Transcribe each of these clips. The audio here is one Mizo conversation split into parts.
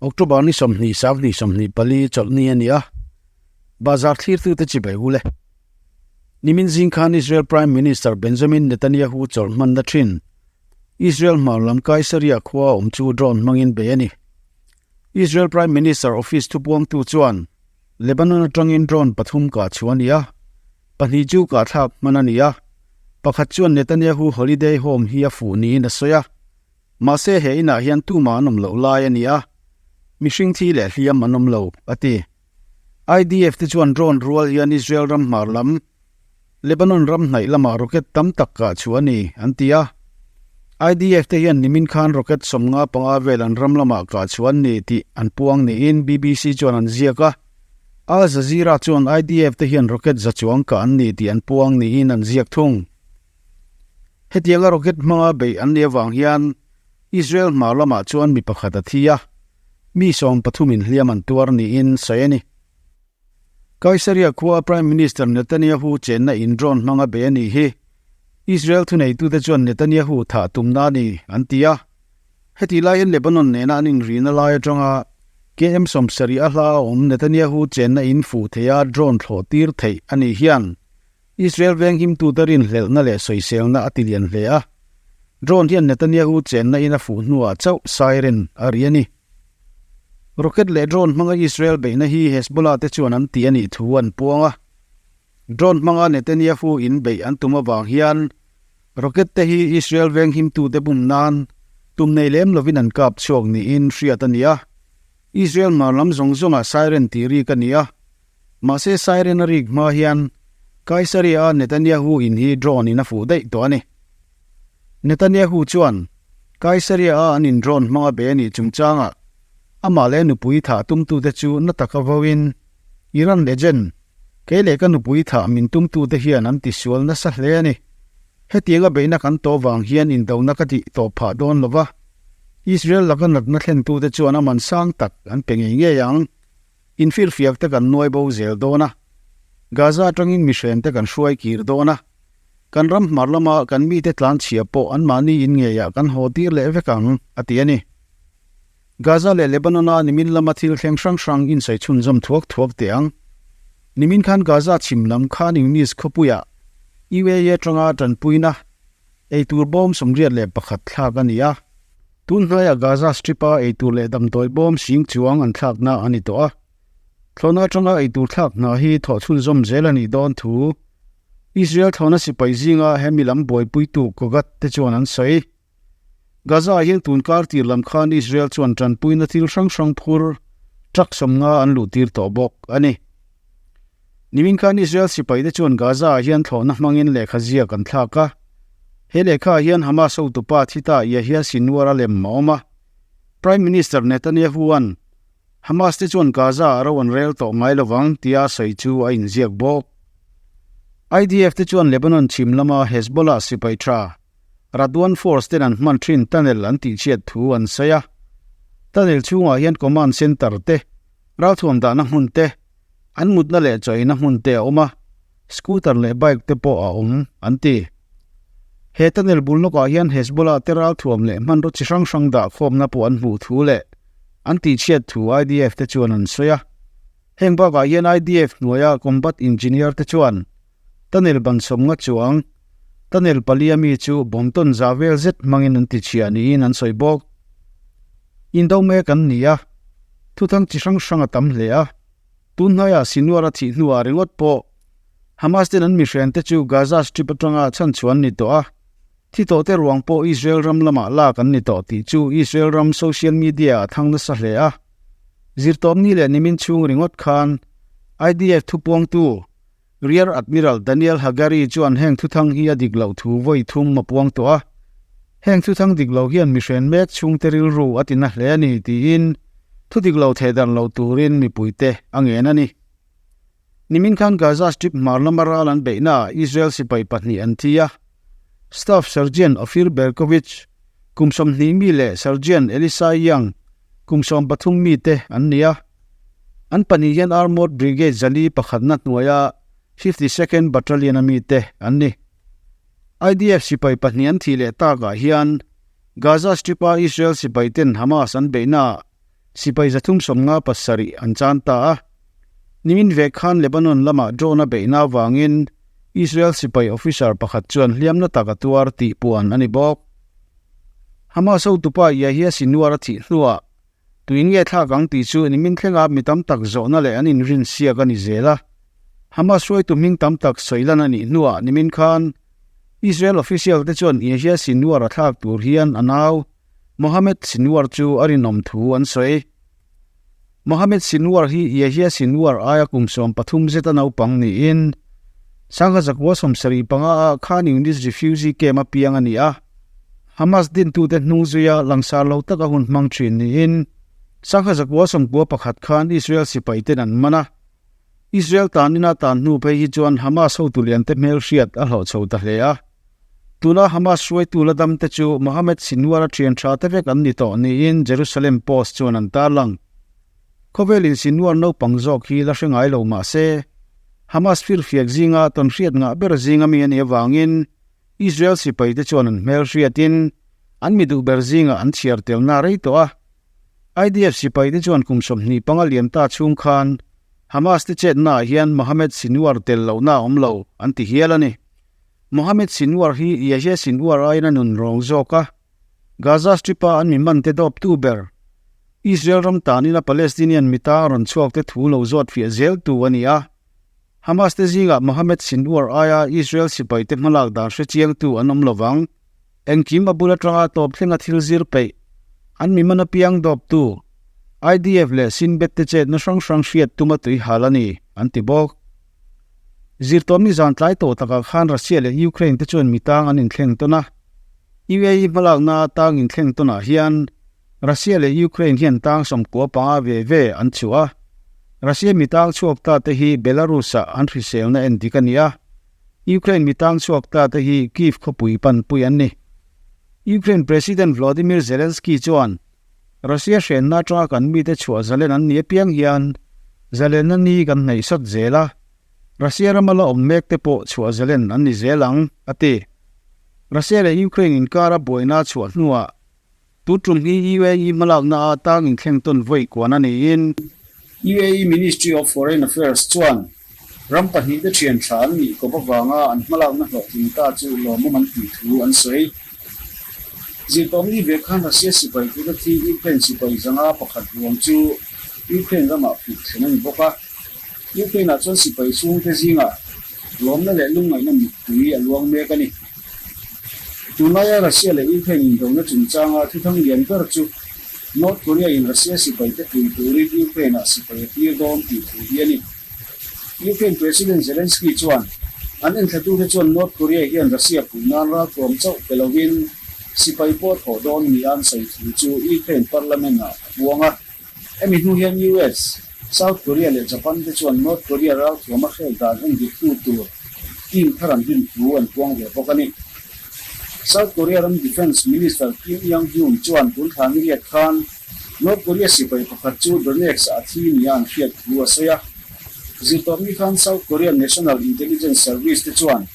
October ni 20 sang ni 24 chawlhni a ni a, bazar thlirtute chibai u le. Nimin zing khan Israel Prime Minister Benjamin Netanyahu chawlh hmanna thin Israel hmar lam Kaisaria khua awm chu drone hmangin bei a ni. Israel Prime Minister office thupuangtu chuan Lebanon atangin drone pathum kah chhuah a ni a, pahnih chu kahthlak hman a ni a, pakhat chuan Netanyahu holiday home hi a fuh niin a sawi a. Mahse he inah hian tumah an awm loh lai a ni a, mihring thi leh hliam an awm lo, a ti. IDF te chuan drone rual hian Israel ram hmar lam, Lebanon ram hnaih lamah rocket tam tak kah chhuah a ni, an ti a. IDF te hian nimin khan rocket 55 vel an ram lamah kah chhuah an ni tih an puang niin BBC chuan an ziak a. Al Jazeera chuan IDF te hian rocket za chuang kah an ni tih an puang niin an ziak thung. Hetianga rocket hmanga beih an nih avang hian Israel hmar lamah chuan mi pakhat a thi a, mi 13 in hliam an tuar niin sawi a ni. Kaisaria khua Prime Minister Netanyahu chenna in drone hmanga bei a nih hi Israel thuneitute chuan Netanyahu thah tumna a ni an ti a. Hetih lai hian Lebanon nena an inrihna lai atanga KM 70 a hla a awm Netanyahu chenna in fuh theia drone thlawh tir theih a nih hian Israel venghimtute rinhlelhna leh sawiselna a ti lian hle a. Drone hian Netanyahu chenna in a fuh hnuah chauh siren a ri a ni. Rocket leh drone hmanga Israel beihna hi Hezbollah te chuan an ti a nih thu an puang a. Drone hmanga Netanyahu in beih an tum avang hian rocket te hi Israel venghimtute bum nan tum nei lem lovin an kap chhuak niin hriat a ni a. Israel hmar lam zawng zawngah siren tih rik a ni a. Mahse siren a rik hma hian Kaisaria a Netanyahu in hi drone in a fuh daih tawh a ni. Netanyahu chuan Kaisaria a an in drone hmanga be a nih chungchangah amah leh nupui thah tumtute chu na taka vauin Iran legend, kei leh ka nupui thah min tumtute hian an tisual nasa hle a ni. Hetianga beihna kan tawh vang hian indona ka tih tawp phah dawn lova, Israel laka natna thlentute chuan a man sang tak an pe ngei ngei ang. Infirfiak te kan nuai bo zel dawn a, Gaza atangin mihren te kan hruai kir dawn a, kan ram hmar lama kan mite tlan chhia pawh anmahni in ngeiah kan haw tir leh vek ang, a ti a ni. Gaza leh Lebanon-a nimin lama thil thleng hrang hrang insawi chhunzawm thuak thuak teh ang. Nimin khan Gaza chhim lam Khan Yunis khawpuiah UAE atanga tanpuina eitur bawm 81 thlak a ni a. Tun hnaiah Gaza Strip-a eitur leh damdawi bawm sing chuang an thlakna a ni tawh a. Thlawhna atanga eitur thlak hna hi thawh chhunzawm zel a nih dawn thu Israel thlawhna sipai zinga hemi lam buaipuitu Kogat te chuan an sawi. Gaza-ah hian tun kar tir lam khan Israel chuan tanpuina thil hrang hrang phur truck 50 an luh tir tawh bawk a ni. Nimin khan Israel sipaite chuan Gaza-ah hian thlawhna hmangin lehkha ziak an thlak a. He lehkhaah hian Hamas hotupa thi ta Yahya Sinwar a lem a awm a. Prime Minister Netanyahu-a'n Hamas te chuan Gaza-ah ro an rel tawh ngai lovang tia a sawi chu a inziak bawk. IDF te chuan Lebanon chhim lama Hezbollah sipai tha Radwan Force ten an hman thin tunnel an tihchhiat thu an sawi a. Tunnel chhungah hian command center te, ralthuam dahna hmun te, An mutna leh chaw-ina hmun te a awm a, scooter leh bike te pawh a awm, an ti. He tunnel bul lawkah hian Hezbollah te ralthuam leh hmanraw chi hrang hrang dah khawmna pawh an hmuh thu leh an tihchhiat thu IDF te chuan an sawi a. Heng bakah hian IDF hnuaia combat engineer te chuan tunnel ban 50 chuang, tunnel palia mi chu bomb tawn za vel zet hmangin an tichhia niin an sawi bawk. Indo mek an ni a, thuthang chi hrang hrang a tam hle a. Tun hnaiah Sinwar a thih hnuah ringawt pawh Hamas ten an mihren te chu Gaza Strip atanga chhanchhuah an ni tawh a, thi tawh te ruang pawh Israel ram lamah lak an ni tawh tih chu Israel ram social media a thang nasa hle a. Zirtawpni leh nimin chhung ringawt khan IDF thupuangtu Rear Admiral Daniel Hagari chuan heng thuthang hi a dik loh thu vawi thum a puang tawh a. Heng thuthang dik lo hian mihren mek chhungte rilru a tina hle a ni tiin thu dik lo thehdarh lo turin mipuite a ngen a ni. Nimin khan Gaza Strip hmar lama ral an beihnaah Israel sipai pahnih an thi a. Staff Sergeant Ofir Berkovich, kum 20 mi leh Sergeant Elisai Young, kum 13 mi te an ni a. An pahnih hian Armoured Brigade 401na hnuaia 52nd Battalion a mite an ni. IDF sipai pahnih an thih leh takah hian Gaza Strip-a Israel sipai ten Hamas an beihnaah Sipai 357 an chan ta a. Nimin vek khan Lebanon lamah drone a beihna avangin Israel sipai officer pakhat chuan hliamna tak a tuar tih puan a ni bawk. Hamas hotupa Yahya Sinwar a thih hnuah tuin nge thlak ang tih chu nimin thlenga mi tam tak zawhna leh an inrin siak a ni zel a. Hamas hruaitu hming tam tak sawi lan a nih hnuah nimin khan Israel official te chuan Yahya Sinwar a thlak tur hian a nau Mohammed Sinwar chu a rinawm thu an sawi. Mohammed Sinwar hi Yahya Sinwar aia kum 13 zeta naupang niin Sangha zakua 75 ah Khan Yunis refugee camp a piang a ni a. Hamas dintute hnung zuia langsar lo taka hun hmang thin niin Sangha zakua 91 khan Israel sipai ten an man a. Israel tanina tan hnu phei hi chuan Hamas hotu liante hmel hriat a hlawh chho ta hle a. Tuna Hamas hruaitu la dam te chu Mohammed Sinwar a thian tha te vek an ni tawh niin Jerusalem Post chuan an tarlang. Khawvelin Sinwar naupang zawk hi la hre ngai lo mah se, Hamas firfiak zinga tawnhriat ngah ber zinga mi a nih avangin Israel sipai te chuan an hmel hriatin an mi duh ber zingah an chhiar telna rei tawh a. IDF sipai te chuan kum 25 liam ta chhung khan Hamas te chetnaah hian Mohammed Sinwar tel lohna a awm lo an ti hial a ni. Mohammed Sinwar hi Yahya Sinwar aiin a nun rawng zawk a, Gaza Strip-a an mi mante dawptu ber, Israel ram tanin a Palestinian mita a rawn chhuak te thu lo zawt fiah zeltu a ni a. Hamas te zingah Mohammed Sinwar aia Israel sipai te hmalak dan hre chiangtu an awm lovang. Engkim a bul atanga tawp thlenga thil zir peih, an mi man apiang dawptu, IDF leh Shin Bet te chetna hrang hrang hriat tuma tui hal a ni, an ti bawk. Zirtawm ni zan tlai tawh takah khan Russia leh Ukraine te chuan mitang an inthleng tawn a. UAE hmalakna tang inthleng tawnah hian Russia leh Ukraine hian tang 95 ve ve an chhuah a. Russia mitang chhuak ta te hi Belarus-ah an hriselna en dik a ni a. Ukraine mitang chhuak ta te hi Kyiv khawpui panpui an ni. Ukraine President Volodymyr Zelensky chuan Russia hrenna atanga kan mite chhuah zalen an ni apiang hian zalenna ni kan hnaih sawt zel a, Russia rama la awm mek te pawh chhuah zalen an ni zel ang, a ti. Russia leh Ukraine inkara buaina chhuah hnuah tu tum hi UAE hmalakna a tang inthleng tawn vawi kuan a niin, UAE Ministry of Foreign Affairs chuan ram pahnihte thian tha an nih kawp avanga an hmalakna hlawhtling ta chu lawmawm an tih thu an sawi. Zirtawmni ve khan Russia sipai kuta thi Ukraine sipai 501 ruang chu Ukraine ramah phurh thlen a ni bawk a. Ukraine-ah chuan sipai chhungte zingah lawmna leh lungngaihna mittui a luang mek a ni. Tunlaia Russia leh Ukraine indona chungchanga thuthang lian ber chu North Korea-in Russia sipaite pui turin Ukraine-ah sipai a tir dawn tih thu hi a ni. Ukraine President Zelensky chuan an enthlatute chuan North Korea hian Russia pui nan ralthuam chauh pe lovin sipai pawh thawh dawn nia an sawi thu chu Ukraine Parliament-ah a puang a. Hemi hnu hian US, South Korea leh Japan te chuan North Korea ralthuam a hrel dan en diktu tur team thar an din thu an puang ve bawk a ni. South Korea ram Defence Minister Kim Yang-hyun chuan tun thla ni riat khan North Korea sipai pakhat chu Donetsk-ah a thi nia an hriat thu a sawi a. Zirtawpni khan South Korean National Intelligence Service te chuan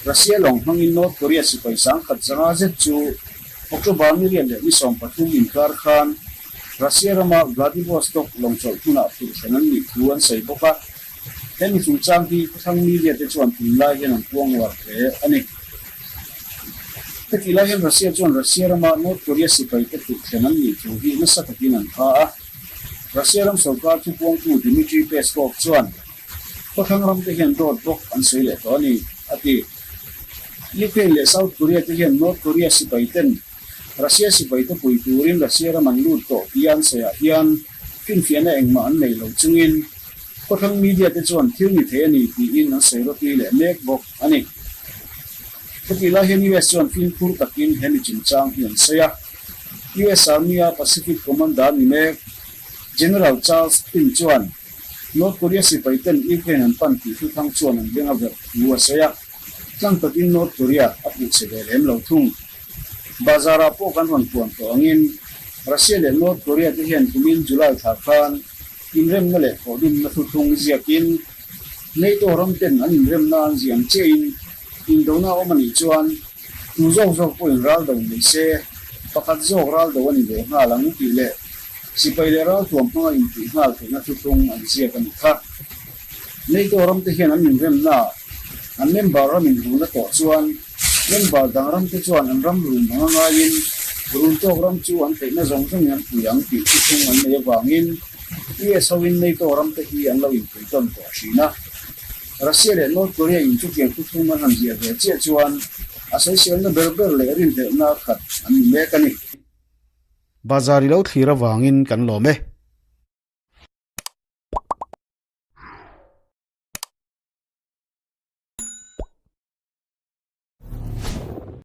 Russia lawng hmangin North Korea sipai 1500 zet chu October ni riat leh ni 13 inkar khan Russia rama Vladivostok lawngchawlh hmunah phurh thlen an nih thu an sawi bawk a. Hemi chungchang hi khawthlang media te chuan tunlai hian an puang uar hle a ni. Heti lai hian Russia chuan Russia rama North Korea sipai te phurh thlen an nih thu hi nasa takin an pha a. Russia ram sorkar thupuangtu Dmitry Peskov chuan khawthlang ram te hian dawt bawk an sawi leh tawh a ni, a ti. Ukraine leh South Korea te hian North Korea sipai ten Russia sipai te pui turin Russia ram an lut tawh tia an sawiah hian finfiahna engmah an nei lo chungin khawthlang media te chuan thil ni thei a ni tiin an sawi rawtui leh mek bawk a ni. Heti lai hian US chuan fimkhur takin he mi chungchang hi an sawi a. US Army-a Pacific Commander ni mek General Charles Quinn chuan North Korea sipai ten Ukraine an pan tih thuthang chuan an beng a verh thu a sawi a. Tlang takin North Korea a puh che ve lem lo thung. Bazar-ah pawh kan rawn puan tawh angin Russia leh North Korea te hian kumin July thla khan inremna leh thawhdumna thuthlung ziakin NATO ram ten an inremna an ziam chiahin indona awm a nih chuan tu zawk zawk pawhin ral do nei se pakhat zawk ral do a ni ve nghal ang tih leh. Sipai leh raltuam hmanga inpuih nghal theihna thuthlung an ziak a nih kha. NATO ramte hian an inremnaah an member ram inruna tawh chuan member dang ramte chuan an ram run anga ngaiin run tawk ram chu an theihna zawng zawngin an pui ang tih thuthlung an nei avangin US hoin NATO ramte hi an lo inpui tawn tawh thin a. Russia leh North Korea in chutiang thuthlung an han ziah ve chiah chuan a sawiselna ber ber leh rinhlelhna khat an ni mek a ni. Bazar i lo thlir avangin kan lawm e.